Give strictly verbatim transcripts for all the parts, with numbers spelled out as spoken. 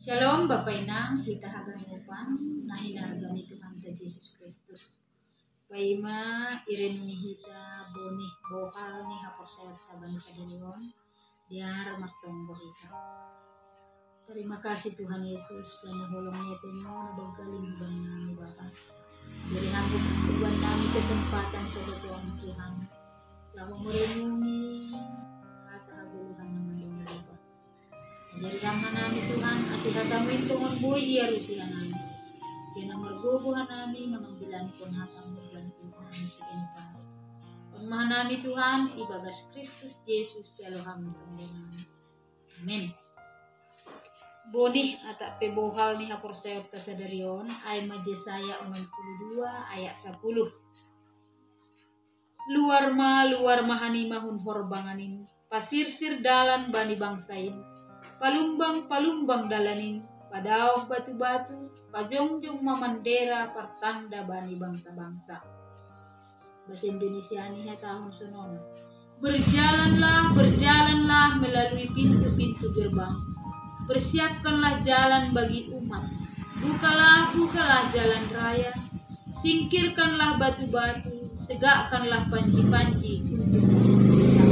Shalom, Bapa Inang, hita haganupan, na hinarga ni Tuhanta Jesus Kristus. Paima irenungi hita bonih bohal ni haporsayaonta bani sadari on, diar martonggo hita. Terima kasih Tuhan Yesus, karena holong ni ateMu na banggalin hubani nami Bapa. Jadi hambu hubani nami kesempatan sobat Tuhan Tuhan. Lalu merenungi kata hagoluhan nama Bapa. Jadi rahma nami Tuhan, ase hataMu in tongon boi ialusi hanami. Jana margogo hanami mangambilankon hataMu dan Tuhan si engkau. On ma hanami Tuhan, ibagas Kristus Jesus, jalo hami tonggo nami. Amin. Bonih atap pe bohal ni haporsayaonta sadari on, ai ma Jesaya onom puluh dua ayat sapuluh. Luar ma, luar ma hanima hun horbangan in, pasirsir dalan bani bangsa in, palumbang, palumbang dalan in, padaoh batu-batu, pajongjong ma mandera partanda bani bangsa-bangsa. Bahasa Indonesia ni hatahon sonon. Berjalanlah, berjalanlah melalui pintu-pintu gerbang. Persiapkanlah jalan bagi umat. Bukalah, bukalah jalan raya. Singkirkanlah batu-batu, tegakkanlah panji-panji untuk bangsa.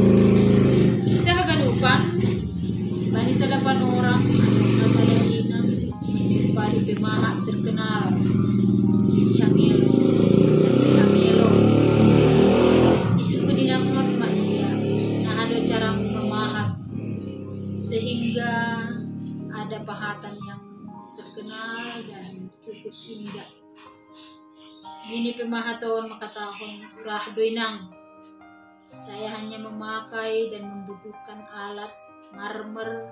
Hita haganupan, bani sada panorang, na sada inang, bani pemahat terkenal, Richard Melo, Richard Melo. Isungkun inang on ma ia, na ado caramu memahat, sehingga ada pahatan yang terkenal dan cukup indah. Nini pemahat on makatahon, urah do inang. Saya hanya memakai dan membutuhkan alat marmer,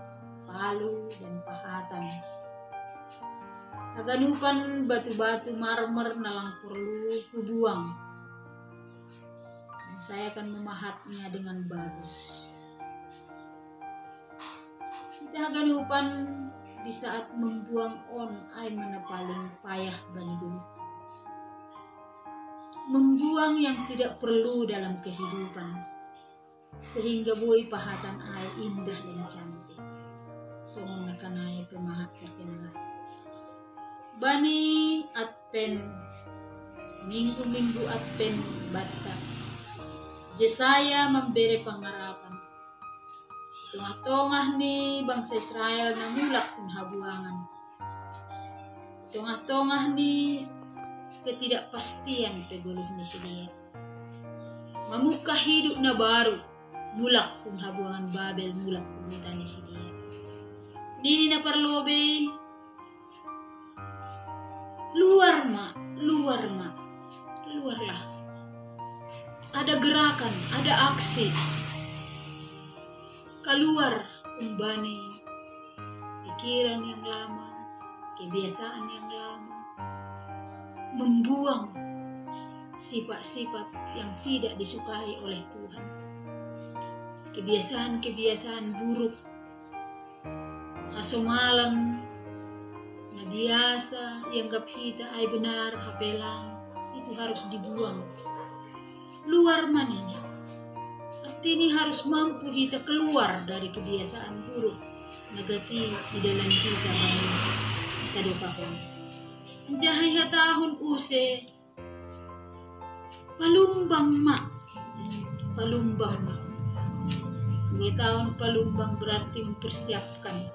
palu, dan pahatan. Haganupan batu-batu marmer na lang porlu hubuang. Dan saya akan memahatnya dengan bagus. Hita haganupan di saat membuang on ai ma na paling payah bani goluh. Membuang yang tidak perlu dalam kehidupan, sehingga boi pahatan ai indah dan cantik. Songon na kanai pemahat terkenal. Bani Advent, minggu-minggu Advent banta, Jesaya mambere pangarapan. Tongah-tongah ni bangsa Israel na mulak hun habuangan. Tongah-tongah ni ketidakpastian pe goluh ni sidea. Mamungka hidup na baru, mulak hun habuangan Babel, mulak hun huta ni sidea. Nini na parlobei, luar ma, luar ma, keluarlah. Ada gerakan, ada aksi. Keluar kembali pikiran yang lama, kebiasaan yang lama, membuang sifat-sifat yang tidak disukai oleh Tuhan. Kebiasaan-kebiasaan buruk, hasomalan na biasa ianggap hita ai benar, hapelang, itu harus dibuang. Luar ma nini. Artini harus mampu hita keluar dari kebiasaan buruk, negatif di dalam hita bani sadokahon. Anjaha ihatahon use, palumbang ma, palumbang ma. Ihatahon palumbang berarti mempersiapkan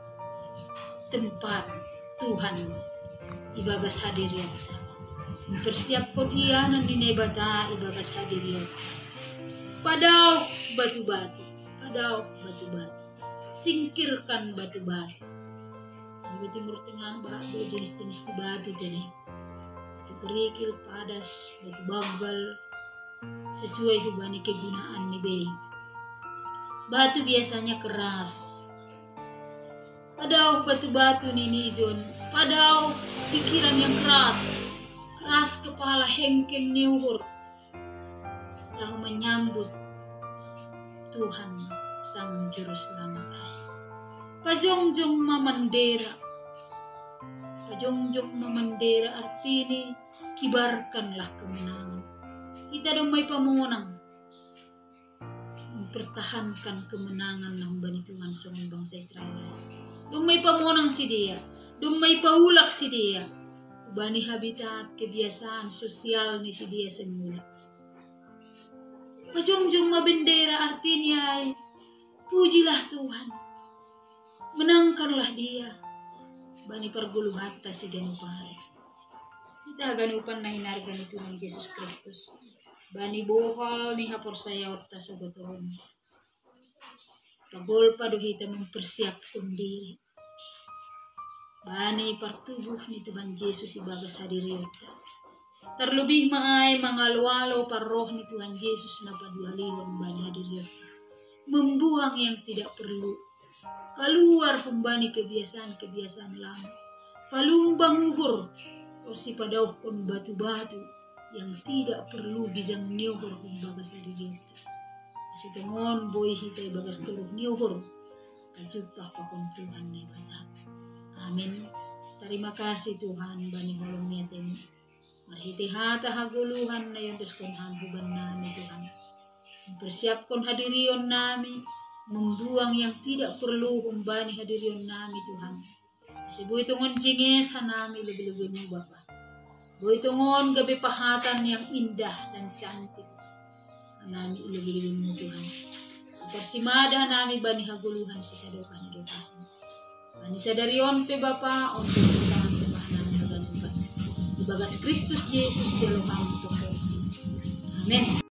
tempat Tuhan ibagas hadirionta. Mempersiapkan ianan ni Naibata ibagas hadirionta. Padaoh batu-batu, padaoh batu-batu. Singkirkan batu-batu. Di Timur Tengah bahat do jenis-jenis ni batu tene. Batu kerikil, padas, batu banggal, sesuai hubani kegunaan ni be. Batu biasanya keras. Padaoh batu-batu nini jon, padaoh pikiran yang keras. Keras kepala, hengkeng ni uhur. Lalu menyambut Tuhan Sang Juru Selamat ai. Pajongjong ma mandera. Pajongjong ma mandera artini kibarkanlah kemenangan. Hita domma ipamonang mempertahankan kemenangan na humbani Tuhan songon bangsa Israel. Domma ipamonang sidea. Dumma ipaulak sidea bani habitat kebiasaan sosial ni sidea semula. Pajongjong ma bendera artinya, pujilah Tuhan. Menangkanlah dia bani pargoluhanta siganup ari. Hita haganupan na hinarga ni Tuhan Jesus Kristus, bani bohal ni haporsayaonta sogot on, pagolpa do hita mempersiapkon diri bani partubuh ni Tuhan Jesus ibagas hadirionta. Terlebih ma ai mangalo-alo parroh ni Tuhan Jesus na paduahalihon bani hadirionta, membuang yang tidak perlu, kaluar humbani kebiasaan-kebiasaan lama, palumbang uhur, ro sipadauhkon batu-batu yang tidak perlu gijang ni uhur humbagas hadirionta. Ase tongon boi hita ibagas toruh ni uhur tajumpah pakon Tuhan Naibata. Amin. Terima kasih Tuhan bani holong ni ateMu. Marhite hata hagoluhan na iondoskon Ham hubannami Tuhan, mempersiapkon hadirionnami, membuang yang tidak perlu humbani hadirionnami Tuhan. Ase boi tongon jenges hanami lobi-lobiMu Bapa. Boi tongon gabe pahatan yang indah dan cantik hanami i lobi-lobiMu Tuhan. Parsimada hanami bani hagoluhan sisadokah ni dokahMu. Bani sadari on pe Bapa, on pe tangan pe ma hanami haganupan. Ibagas Kristus Jesus jalo Ham tongtong. Amin.